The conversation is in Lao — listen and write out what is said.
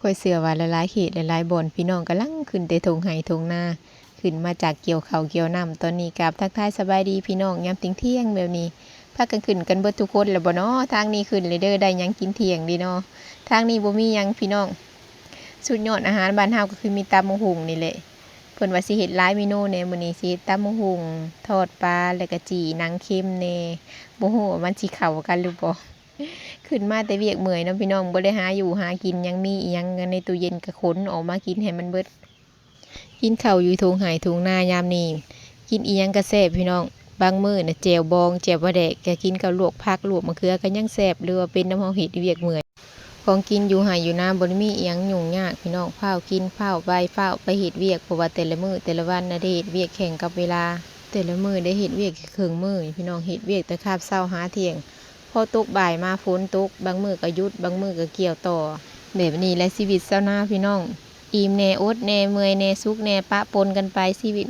ຂ້ອຍເຊື່ອວ່າຫຼາຍໆເຂດ ຫຼາຍໆບ່ອນ ພີ່ນ້ອງກຳລັງຂຶ້ນແຕ່ທົ່ງໄຮ່ທົ່ງນາ ຂຶ້ນມາຈາກກ່ຽວເຂົ້າກ່ຽວນ້ຳ. ຕອນນີ້ກາບທັກທາຍສະບາຍດີພີ່ນ້ອງຍາມທ່ຽງໆແບບນີ້ ພາກັນຂຶ້ນກັນເບິດທຸກຄົນແລ້ວບໍ່ນໍ? ທາງນີ້ຂຶ້ນແລ້ວເດີ ໄດ້ຫຍັງກິນທ່ຽງເດນໍ? ທາງນີ້ບໍ່ມີຫຍັງພີ່ນ້ອງ ສຸດຍອດອາຫານບ້ານເຮົາກໍຄືມີຕຳບັກຫຸ່ງນີ້ແຫຼະ. ເພິ່ນວ່າຊິເຮັດຫຼາຍເມນູແດ່ມື້ນີ້ ຊິເຮັດຕຳບັກຫຸ່ງ ທອດປາ ແລ້ວກໍຈີ່ໜັງເຄັມແດ່ ບໍ່ຮູ້ວ່າມັນຊິເຂົ້າກັນຫຼືບໍ່. ຂຶ້ນມາແຕ່ວຽກເມື່ອຍເນາະພີ່ນ້ອງ ບໍ່ໄດ້ຫາຢູ່ຫາກິນຫຍັງ ມີອີ່ຫຍັງໃນຕູ້ເຢັນກໍຂົນອອກມາກິນໃຫ້ມັນເບິດ. ກິນເຂົ້າຢູ່ທົ່ງໄຮ່ທົ່ງນາຍາມນີ້ ກິນອີ່ຫຍັງກໍແຊບພີ່ນ້ອງ. ບາງມື້ນະແຈ່ວບອງ ແຈ່ວປາແດກ ກໍກິນກັບລວກຜັກລວກມະເຂືອກໍຍັງແຊບ ຫຼືວ່າເປັນນຳເຮົາເຮັດວຽກເມື່ອຍ. ຂອງກິນຢູ່ໄຮ່ຢູ່ນາບໍ່ໄດ້ມີອີ່ຫຍັງຫຍຸ້ງຍາກພີ່ນ້ອງ ຟ້າວກິນຟ້າວໄປ ຟ້າວໄປເຮັດວຽກ ເພາະວ່າແຕ່ລະມື້ແຕ່ລະວັນນະໄດ້ເຮັດວຽກແຂ່ງກັບເວລາ ແຕ່ລະມື້ໄດ້ເຮັດວຽກແຄ່ເຄິ່ງມື້ພີ່ນ້ອງ ເຮັດວຽກແຕ່ຄາບເຊົ້າຫາທ່ຽງ ພໍຕົກບ່າຍມາຝົນຕົກ ບາງມື້ກໍຢຸດ ບາງມື້ກໍກ່ຽວຕໍ່. ແບບນີ້ແຫຼະຊີວິດຊາວນາພີ່ນ້ອງ ອີ່ມແດ່ ອົດແດ່ ເມື່ອຍແດ່ ສຸກແດ່ ປະປົນກັນໄປ ຊີວິດ